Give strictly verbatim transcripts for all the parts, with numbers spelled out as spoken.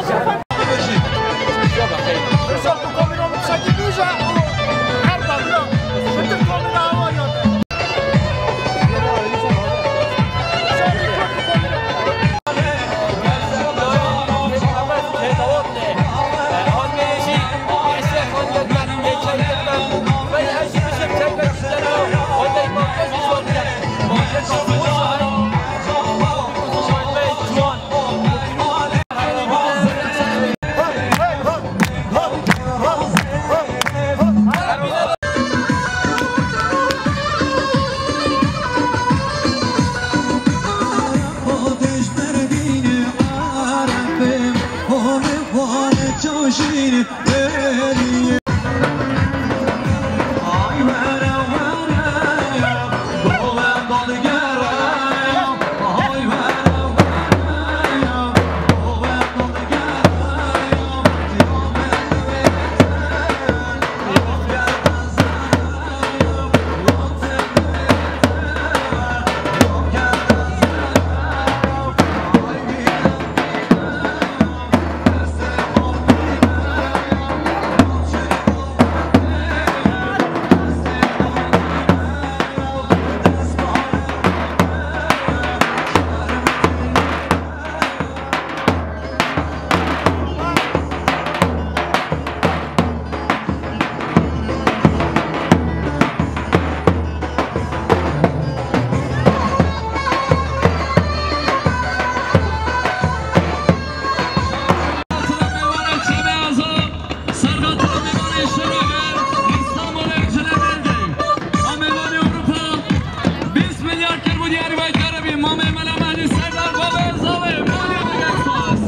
Serhatî Mêvanê Şerever, Îstanbulê Cilemeldê. A mêvanê Ewropa, bîst milyar kir bo diyarî vay kerevî, Mamê Mela Mehdî Serdar, Bavê Zavê, Moliya Megaspas.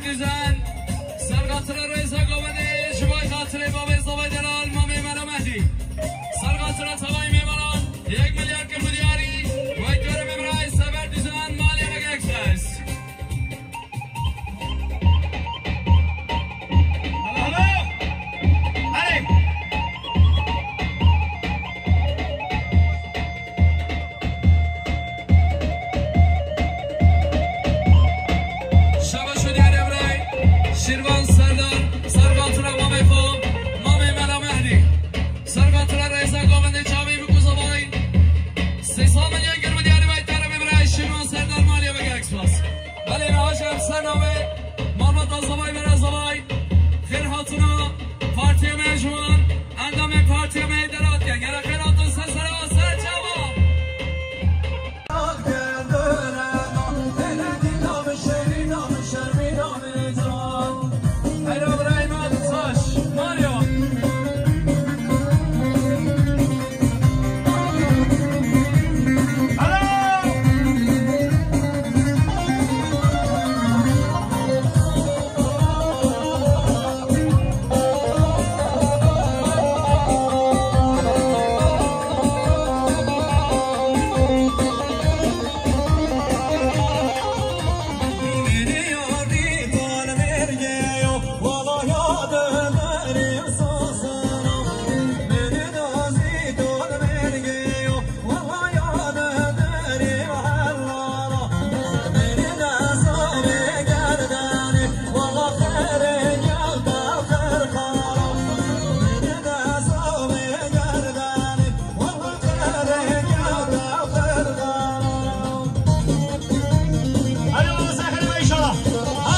Düzen, serxatira rêza govendê, ji bo xatirê babê zavay delal, mamê Mela Mehdî. Serxatira tevayî mêvanan, yek milyar kir milyarî, wey dore me birayê Sever Düzen, Maliye Express. Halo, halo. Hadi. Şaba şudiyar Emre, Şirvan Serdar, serxatira mamê xwe, mamê Mela Mehdî. Serxatira rêza govendê çavê bi kuzavay. Sê sed milyon kir milyarî wey dore me birayê Şirvan Serdar, Maliye Express. Belê, niha jî em ser navê malbata zavay, bera zavay. Xêr hatina partiya me ji wan, endamên partiya me yê deratiye. Gere xêr hatin ser sera, ser çava.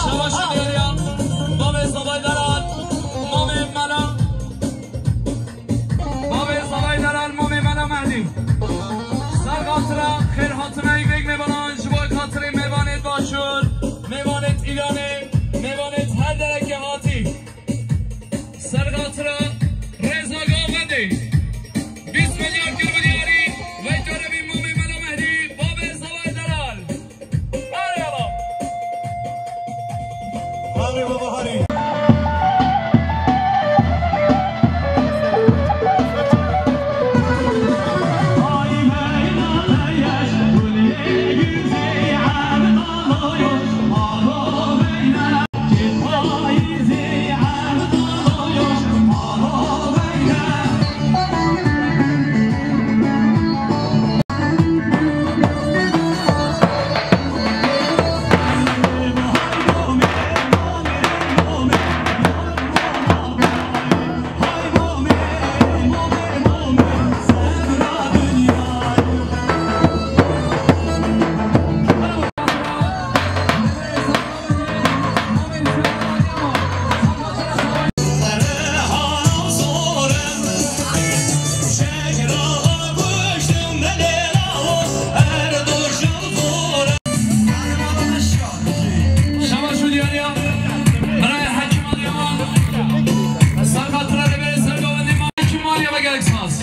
Şabaş diyariya, babê zavay delal, mamê Mela. Babê zavay delal, mamê Mela Mehdî. Serxatira xêrhatina yê vêg mêvanan ji bo xatirê mêvanê Başûr, mêvanê Îranê, mêvanê her derekê hatî. Serxatira rêza govendê. Bîst milyar kir milyarî, wey dore bî mamê Mela Mehdî, babê zavay delal. Hadi yala. Hadi baba, hadi. Şabaş û diyariya. Birayê Hekîm Aliyewan. Serxatira rêberê sergovendê me Hekîm Aliyewa gelek spas.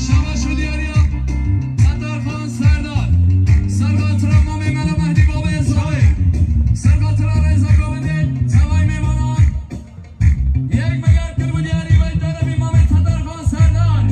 Şabaş û diyariya Tatarxan Serdar. Serxatira mamê Mela Mehdî babê Esrarê. Serxatira rêza govendê tevay mêvanan. Yek milyar kir milyarî wey dore bî mamê Tatarxan Serdar.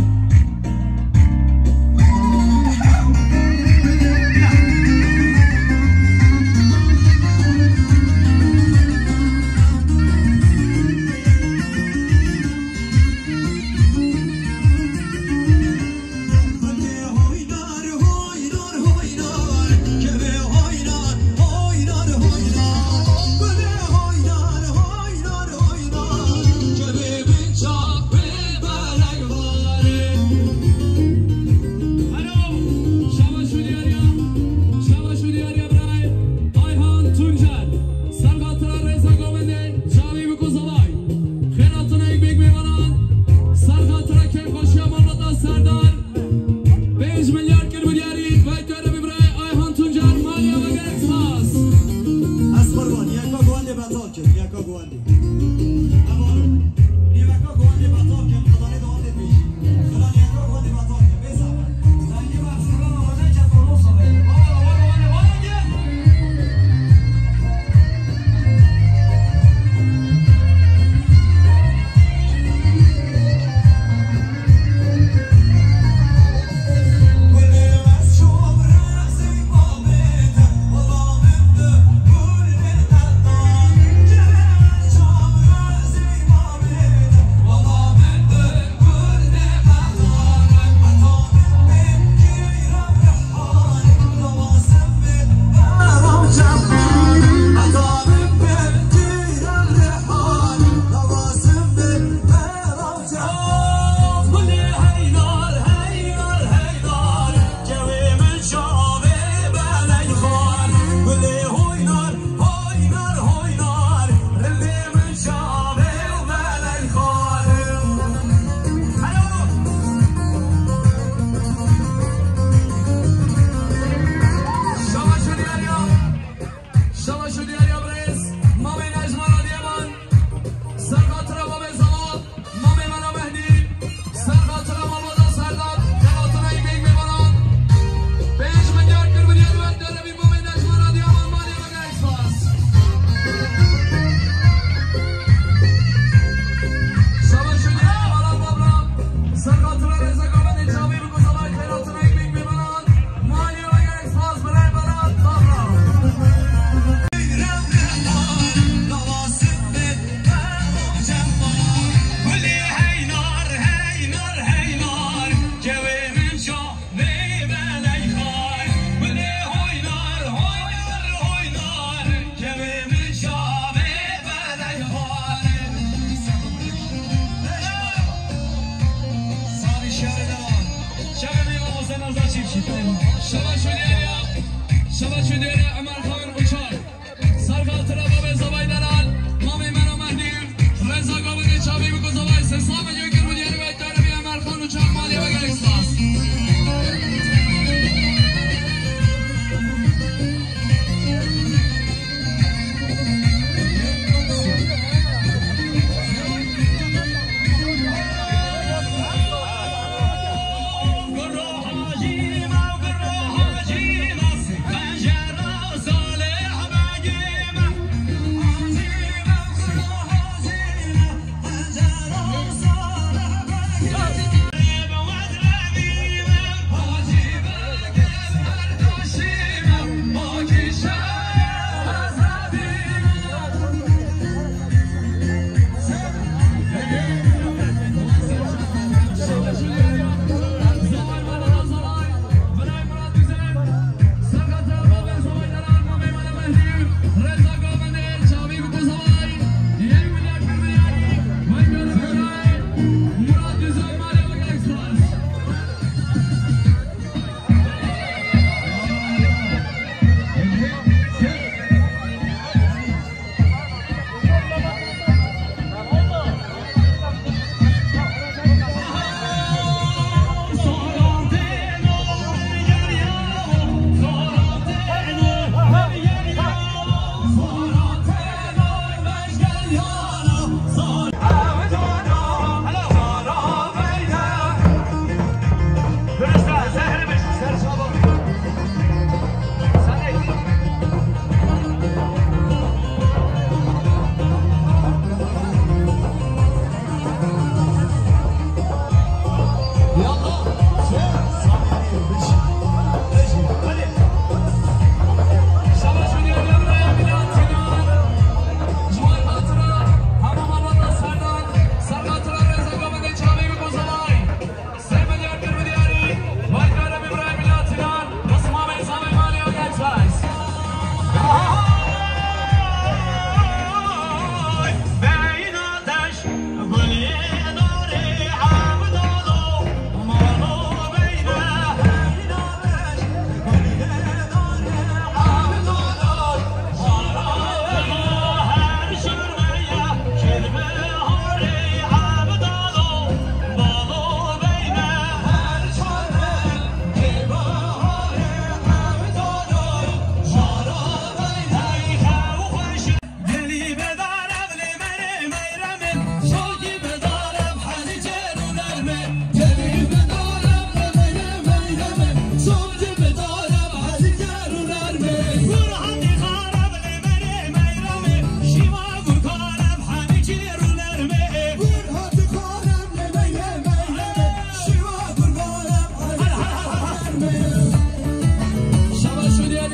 Niyeka guwandê. Hevalo. Niyeka guwandê betal kin, qedanê de wandê bêjî. Bila niyeka guwandê betal kin, bê zehmet. Dengê me ev sirrana xwe neke korosa be. Valla, valla, valla, valla, gel. Şabaş û diyariya. Şabaş û diyariya birêz. Mamê Necmana Diyaman. Serqatira Babê Zewa. Mamê Mela Mehdî. Serqatira Mamada Serdar. Serqatira Îbêk Mêvanan. Pêş milyar kir milyar wek derebî Mamê Necmana Diyaman. Malê wek Express. Şabaş û diyariya Mela Babla. Serqatira Reza Gavendê çavê biko zavay Xeyratira Îbêk Mêvanan. Şabaş û diyariya, şabaş û diyariya Emer Xan Uçar. Serqatira Babê Zavay Delal, Mamê Mela Mehdî, Reza Gavendê çavê biko zavay, sesla me yekir û diyarî wek derebî Emer Xan Uçar malê wek Express.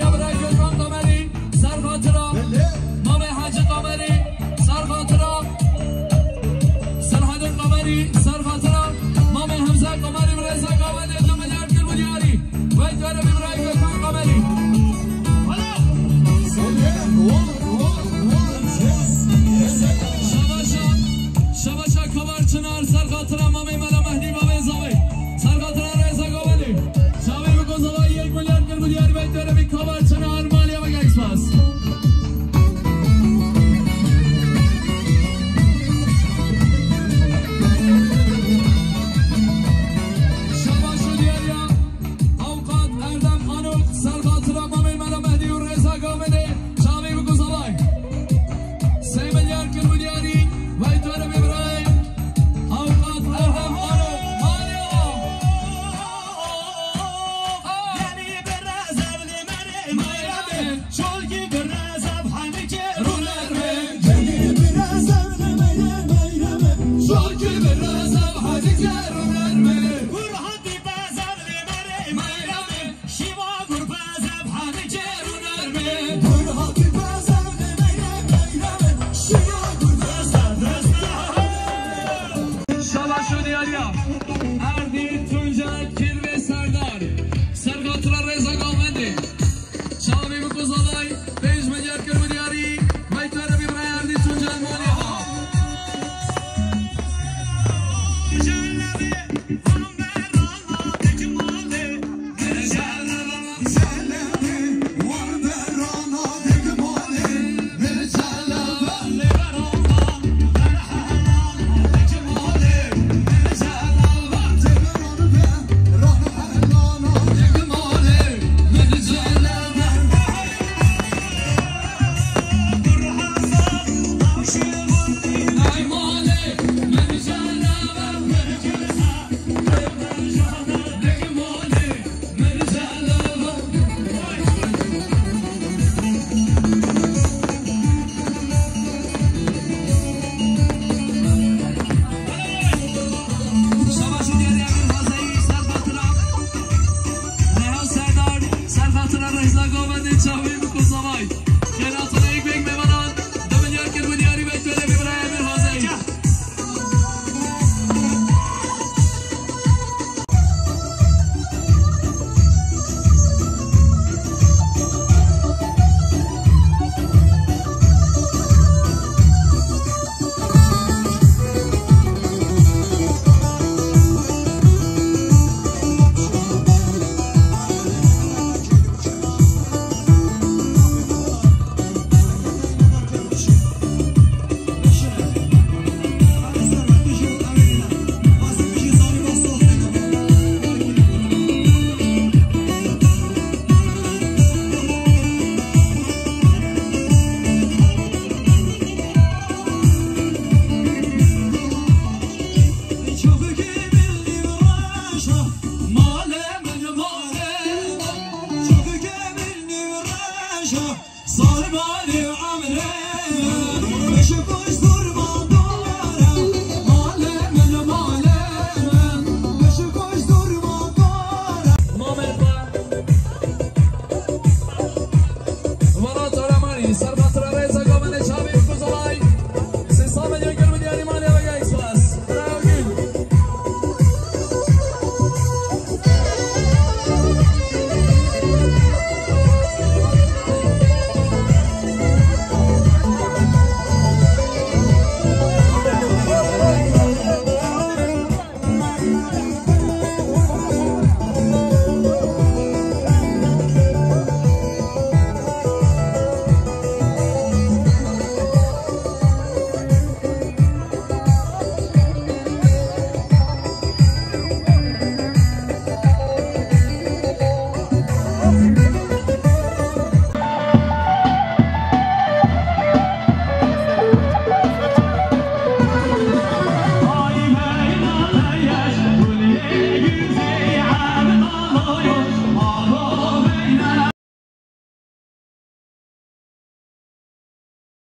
Ya birayê Gökhan Kamerî, ser xatira Mamê Hecî Kamerî, ser xatira Selahedîn Kamerî, ser xatira Mamê Hemze Kamerî, bi rêza gavendê du milyar kir bû diyarî. Vay tu erê bî birayê Gökhan Kamerî. Şebaşa, şebaşa Kabar Çınar, ser xatira Mamê Mela Mehdî, Mamê Zavê, ser xatira rêza gavendê. Çavê bi kozava yek milyar kir bû diyarî, vay tu erê bî Kabar Çınar, malê we gelek spas. Şebaş û diyariya Avqat Erdem Anok, ser xatira Mamê Mela Mehdî û rêza gavendê, çavê bi kozavay. Sê milyar kir bû diyarî, vay tu erê bî birayê Avqat Erdem Anok, malê we. Şebaş û diyariya Erdî Tunca Kirvê Serdar, ser xatira rêza gavendê. Çavê bi kozavay, pênc milyar kir bû diyarî, vay tu erê bî birayê Erdî Tunca, malê we. Şebaş û diyariya Emîr Hazeyî, ser xatira Reha Serdar, ser xatira rêza gavendê, çavê bi kozavay. Xêrata yek bêk mêvanan, du milyar kir bû diyarî, vay tu erê bî birayê Emîr Hazeyî.